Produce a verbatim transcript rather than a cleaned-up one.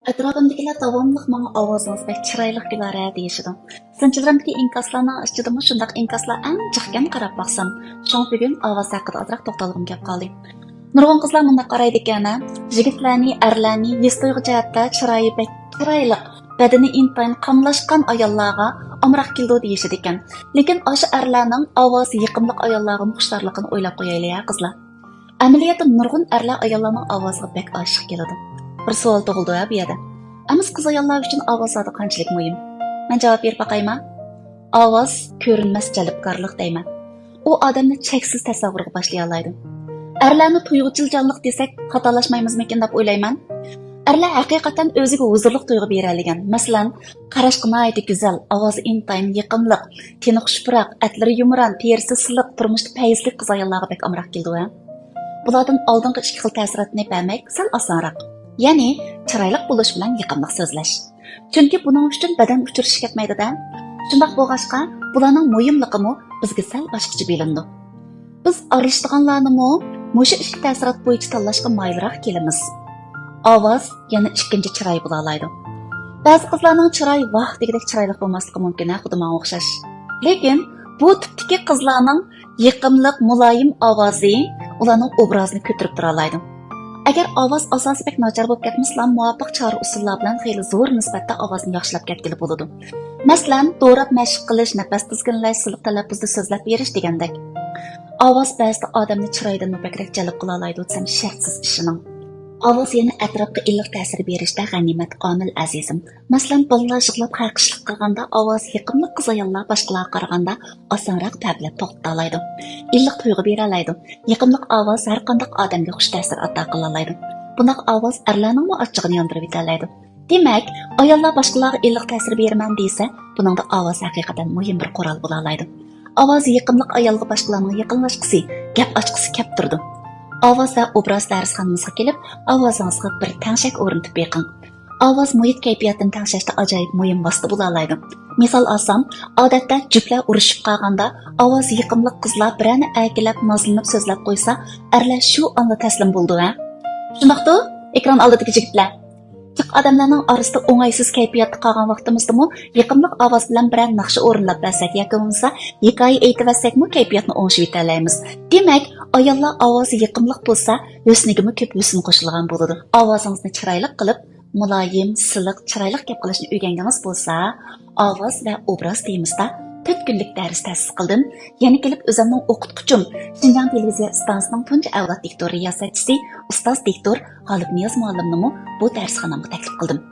ئەتراپىمدىكىلەر داۋاملىق ماڭا «ئاۋازىڭىز بەك چىرايلىق، گۈلارە» دېيىشىدۇ. سىنچىلىرىمدىكى ئىنكاسلارنىڭ ئىچىدىمۇ شۇنداق ئىنكاسلار ئەڭ جىقكەن قاراپ باقسام. شۇڭا بۈگۈن ئاۋاز ھەققىدە ئازراق توختالغۇم كەپ قالدى. نۇرغۇن قىزلار مۇنداق قارايدىكەن، ھە، يىگىتلەرنى، ئەرلەرنى ھېس تۇيغۇ جەھەتتە چىرايى بەك چىرايلىق، بەدىنى ئىنتايىن قاملاشقان ئاياللارغا ئامراق كېلىدۇ دېيىشىدىكەن. لېكىن ئاشۇ ئەرلەرنىڭ ئاۋازى يېقىملىق ئاياللارغىمۇ خۇشتارلىقىنى ئويلاپ قويايلى، ھە، قىزلار. ئەمەلىيەتتە نۇرغۇن ئەرلەر ئاياللارنىڭ ئاۋازىغا بەك ئاشىق كېلىدۇ. بىر سوئال تۇغۇلىدۇ، ھە، بۇ يەردە. ئەمىسە قىز ئاياللار ئۈچۈن ئاۋاز زادى قانچىلىك مۇھىم؟ مەن جاۋاب بېرىپ باقايما؟ ئاۋاز كۆرۈنمەس جەلپكارلىق دەيمەن. ئۇ ئادەمنى چەكسىز تەسەۋۋۇرغا باشلىيالايدۇ. ئەرلەرنى تۇيغۇچىل جانلىق دېسەك خاتالاشمايمىزمىكىن دەپ ئويلايمەن. ئەرلەر ھەقىقەتەن ئۆزىگە ھۇزۇرلۇق تۇيغۇ بېرەلىگەن. مەسىلەن، قاراشقا ناھايىتى گۈزەل، ئاۋازى ئىنتايىن يېقىملىق، تېنى خۇشپۇراق، ئەتلىرى يۇمران، تېرىسى سىلىق، تۇرمۇشتا پەيزلىك قىز ئاياللارغا بەك ئامراق كېلىدۇ، ھە. بۇلاردىن ئالدىنقى ئىككى خىل تەسىراتنى بەرمەك سەل ئاسانراق. يەنى، چىرايلىق بولۇش بىلەن يېقىملىق سۆزلەش. چۈنكى بۇنىڭ ئۈچۈن بەدەن ئۇچرىشىش كەتمەيدۇ-دە. شۇنداق بولغاچقا، بۇلارنىڭ مۇھىملىقىمۇ بىزگە سەل باشقىچە بىلىنىدۇ. بىز ئارىلىشىدىغانلارنىمۇ مۇشۇ ئىككى تەسىرات بويىچە تاللاشقا مايىلراق كېلىمىز. ئاۋاز يەنە ئىككىنچى چىراي بولالايدۇ. بەزى قىزلارنىڭ چىرايى ۋاھ دېگۈدەك چىرايلىق بولماسلىقى مۇمكىن، ھە، خۇددى ماڭا ئوخشاش. لېكىن بۇ تىپتىكى قىزلارنىڭ يېقىملىق، مۇلايىم ئاۋازى ئۇلارنىڭ ئوبرازىنى كۆتۈرۈپ تۇرالايدۇ. ئەگەر ئاۋاز ئاساسى بەك ناچار بولۇپ كەتمىسىلا، مۇۋاپىق چارە-ئۇسۇللار بىلەن خېلى زور نىسبەتتە ئاۋازنى ياخشىلاپ كەتكىلى بولىدۇ. مەسىلەن، دوراپ مەشىق قىلىش، نەپەس تىزگىنلەش، سىلىق تەلەپپۇزدا سۆزلەپ بېرىش دېگەندەك. ئاۋاز بەزىدە ئادەمنى چىرايىدىنمۇ بەكرەك جەلپ قىلالايدۇ دېسەم شەرتسىز ئىشىنىڭ. ئاۋاز يەنە ئەتراپقا ئىللىق تەسىر بېرىشتە غەنىيمەت ئامىل، ئەزىزىم. مەسىلەن، بالىلار يىغلاپ خەقىشلىق قىلغاندا ئاۋازى يېقىملىق قىز ئاياللار باشقىلارغا قارىغاندا ئاسانراق پەپىلەپ توختىتالايدۇ. ئىللىق تۇيغۇ بېرەلەيدۇ. يېقىملىق ئاۋاز ھەر قانداق ئادەمگە خۇش تەسىر ئاتا قىلالايدۇ. بۇنداق ئاۋاز ئەرلەرنىڭمۇ ئاچچىقىنى ياندۇرۇۋېتەلەيدۇ. دېمەك، ئاياللار باشقىلارغا ئىللىق تەسىر بېرىمەن دېسە، بۇنىڭدا ئاۋاز ھەقىقەتەن مۇھىم بىر قورال بولالايدۇ. ئاۋازى يېقىملىق ئايالغا باشقىلارنىڭ يېقىنلاشقۇسى، گەپ ئاچقۇسى كەپ تۇرىدۇ. ئاۋاز ۋە ئوبراز دەرسخانىمىزغا كېلىپ، ئاۋازىڭىزغا بىر تەڭشەك ئورنىتىپ بېقىڭ. ئاۋاز مۇھىت كەيپىياتىنى تەڭشەشتە ئاجايىپ مۇھىم ۋاسىتە بولالايدۇ. مىسال ئالسام، ئادەتتە جۈپلەر ئۇرۇشۇپ قالغاندا، ئاۋازى يېقىملىق قىزلار بىرەرنى ئەركىلەپ، نازلىنىپ سۆزلەپ قويسا، ئەرلەر شۇ ئانلا تەسلىم بولىدۇ، ھە؟ شۇنداقتۇ، ئېكران ئالدىدىكى جىگىتلەر؟ جىق ئادەملەرنىڭ ئارىسىدا ئوڭايسىز كەيپىياتتا قالغان ۋاقتىمىزدىمۇ يېقىملىق ئاۋاز بىلەن بىرەر ناخشا ئورۇنلاپ بەرسەك ياكى بولمىسا ھېكايە ئېيتىۋەتسەكمۇ كەيپىياتنى ئوڭشىۋېتەلەيمىز. دېمەك، ئاياللار ئاۋازى يېقىملىق بولسا، ھۆسنىگىمۇ كۆپ ھۆسن قوشۇلغان بولىدۇ. ئاۋازىڭىزنى چىرايلىق قىلىپ، مۇلايىم، سىلىق، چىرايلىق گەپ قىلىشنى ئۆگەنگىڭىز بولسا، ئاۋاز ۋە ئوبراز تېمىسىدا تۆت كۈنلۈك دەرس تەسىس قىلدىم. يەنە كېلىپ ئۆزۈمنىڭ ئوقۇتقۇچۇم، شىنجاڭ تېلېۋىزىيە ئىستانسىسىنىڭ تۇنجى ئەۋلاد دىكتور رىياسەتچىسى، ئۇستاز دىكتور غالىپ نىياز مۇئەللىمنىمۇ بۇ دەرسخانامغا تەكلىپ قىلدىم.